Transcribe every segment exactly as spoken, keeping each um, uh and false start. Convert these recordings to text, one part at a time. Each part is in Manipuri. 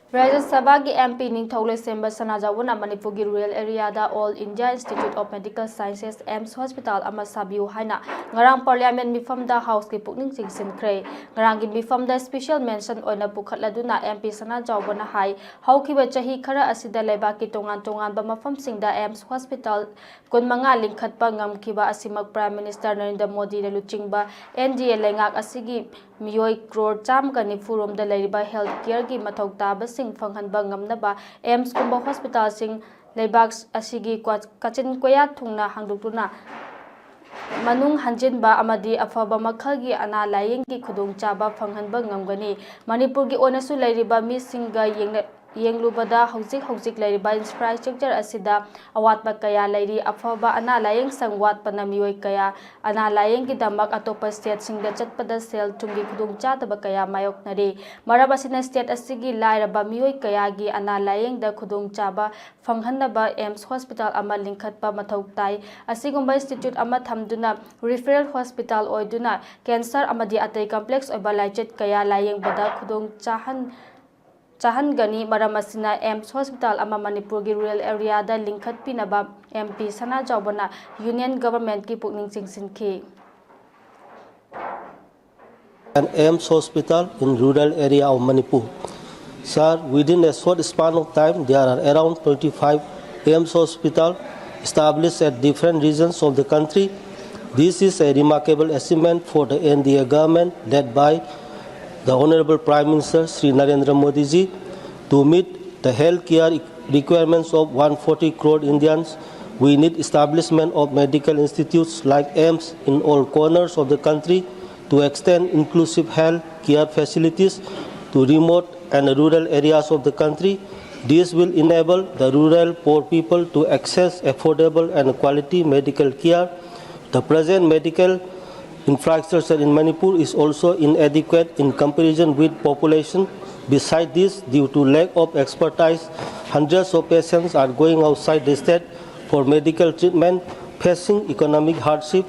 ꯔꯥꯖ꯭ꯌ ꯁꯚꯥꯒꯤ M P ꯅꯤꯡꯊꯧ ꯂꯣꯏꯁꯦꯝꯕ ꯁꯅꯥꯖꯥꯎꯕꯅ ꯃꯅꯤꯄꯨꯔꯒꯤ rural area the All India Institute of Medical Sciences, AIIMS hospital ꯑꯃ ꯁꯥꯕꯤꯌꯨ ꯍꯥꯏꯅ ꯉꯔꯥꯡ parliament ꯃꯤꯐꯝꯗ House ꯀꯤ ꯄꯨꯛꯅꯤꯡ ꯆꯤꯡꯁꯤꯟꯈ꯭ꯔꯦ꯫ ꯉꯔꯥꯡꯒꯤ ꯃꯤꯐꯝꯗ special mention ꯑꯣꯏꯅ ꯄꯨꯈꯠꯂꯗꯨꯅ M P ꯁꯅꯥꯖꯥꯎꯕꯅ ꯍꯥꯏ, ꯍꯧꯈꯤꯕ ꯆꯍꯤ ꯈꯔ ꯑꯁꯤꯗ ꯂꯩꯕꯥꯛꯀꯤ ꯇꯣꯉꯥꯟ ꯇꯣꯉꯥꯟꯕ ꯃꯐꯝꯁꯤꯡꯗ AIIMS hospital ꯀꯨꯟꯃꯉꯥ ꯂꯤꯡꯈꯠꯄ ꯉꯝꯈꯤꯕ ꯑꯁꯤꯃꯛ Prime Minister ꯅꯔꯦꯟꯗ꯭ꯔ ꯃꯣꯗꯤꯅ ꯂꯨꯆꯤꯡꯕ N D A ꯂꯩꯉꯥꯛ ꯑꯁꯤꯒꯤ ꯃꯤꯑꯣꯏ ꯀ꯭ꯔꯣꯔ ꯆꯥꯝꯃꯒ ꯅꯤꯐꯨ ꯔꯣꯝꯗ ꯂꯩꯔꯤꯕ health care ꯒꯤ ꯃꯊꯧ ꯇꯥꯕꯁꯤꯡ ꯐꯪꯍꯟꯕ ꯉꯝꯅꯕ AIIMS ꯀꯨꯝꯕ hospital ꯁꯤꯡ ꯂꯩꯕꯥꯛ ꯑꯁꯤꯒꯤ ꯀ꯭ꯋꯥ-, ꯀꯥꯆꯤꯟ ꯀꯣꯌꯥ ꯊꯨꯡꯅ ꯍꯥꯡꯗꯣꯛꯇꯨꯅ ꯃꯅꯨꯡ ꯍꯟꯖꯤꯟꯕ ꯑꯃꯗꯤ ꯑꯐꯕ ꯃꯈꯜꯒꯤ ꯑꯅꯥ ꯂꯥꯌꯦꯡꯒꯤ ꯈꯨꯗꯣꯡꯆꯥꯕ ꯐꯪꯍꯟꯕ ꯉꯝꯒꯅꯤ꯫ ꯃꯅꯤꯄꯨꯔꯒꯤ ꯑꯣꯏꯅꯁꯨ ꯂꯩꯔꯤꯕ ꯃꯤꯁꯤꯡꯒ ꯌꯦꯡꯅ-, ꯌꯦꯡꯂꯨꯕꯗ ꯍꯧꯖꯤꯛ ꯍꯧꯖꯤꯛ ꯂꯩꯔꯤꯕ infrastructure ꯑꯁꯤꯗ ꯑꯋꯥꯠꯄ ꯀꯌꯥ ꯂꯩꯔꯤ꯫ ꯑꯐꯕ ꯑꯅꯥ ꯂꯥꯌꯦꯡ ꯁꯪ ꯋꯥꯠꯄꯅ ꯃꯤꯑꯣꯏ ꯀꯌꯥ ꯑꯅꯥ ꯂꯥꯌꯦꯡꯒꯤꯗꯃꯛ ꯑꯇꯣꯞꯄ state ꯁꯤꯡꯗ ꯆꯠꯄꯗ ꯁꯦꯜ ꯊꯨꯝꯒꯤ ꯈꯨꯗꯣꯡꯆꯥꯗꯕ ꯀꯌꯥ ꯃꯥꯌꯣꯛꯅꯔꯤ꯫ ꯃꯔꯝ ꯑꯁꯤꯅ state ꯑꯁꯤꯒꯤ ꯂꯥꯏꯔꯕ ꯃꯤꯑꯣꯏ ꯀꯌꯥꯒꯤ ꯑꯅꯥ ꯂꯥꯌꯦꯡꯗ ꯈꯨꯗꯣꯡꯆꯥꯕ ꯐꯪꯍꯟꯅꯕ AIIMS hospital ꯑꯃ ꯂꯤꯡꯈꯠꯄ ꯃꯊꯧ ꯇꯥꯏ꯫ ꯑꯁꯤꯒꯨꯝꯕ institute ꯑꯃ ꯊꯝꯗꯨꯅ referral hospital ꯑꯣꯏꯗꯨꯅ cancer ꯑꯃꯗꯤ ꯑꯇꯩ complex ꯑꯣꯏꯕ ꯂꯥꯏꯆꯠ ꯀꯌꯥ ꯂꯥꯌꯦꯡꯕꯗ ꯈꯨꯗꯣꯡ ꯆꯥꯍꯟ-, ꯆꯥꯍꯟꯒꯅꯤ꯫ ꯃꯔꯝ ꯑꯁꯤꯅ AIIMS hospital ꯑꯃ ꯃꯅꯤꯄꯨꯔꯒꯤ rural area ꯗ ꯂꯤꯡꯈꯠꯄꯤꯅꯕ M P ꯁꯅꯥꯖꯥꯎꯕꯅ Union Government ꯀꯤ ꯄꯨꯛꯅꯤꯡ ꯆꯤꯡꯁꯤꯟꯈꯤ꯫ An AIIMS hospital in rural area of Manipur. Sir, within a short span of time, there are around twenty-five AIIMS hospital established at different regions of the country. This is a remarkable achievement for the N D A government led by the Honorable Prime Minister Shri Narendra Modi ji to meet the healthcare requirements of one forty crore Indians. We need establishment of medical institutes like AIIMS in all corners of the country to extend inclusive health care facilities to remote and rural areas of the country. This will enable the rural poor people to access affordable and quality medical care. The present medical infrastructure in Manipur is also inadequate in comparison with population. Beside this, due to lack of expertise, hundreds of patients are going outside the state for medical treatment, facing economic hardship.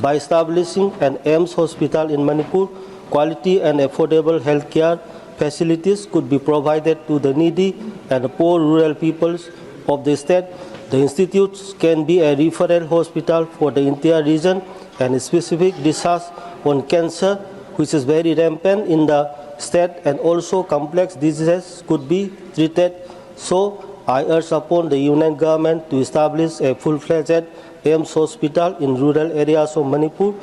By establishing an AIIMS hospital in Manipur, quality and affordable health care facilities could be provided to the needy and poor rural peoples of the state. The institutes can be a referral hospital for the entire region, and specific research on cancer, which is very rampant in the state, and also complex diseases could be treated. So I urge upon the Union Government to establish a full-fledged AIIMS hospital in rural areas of Manipur.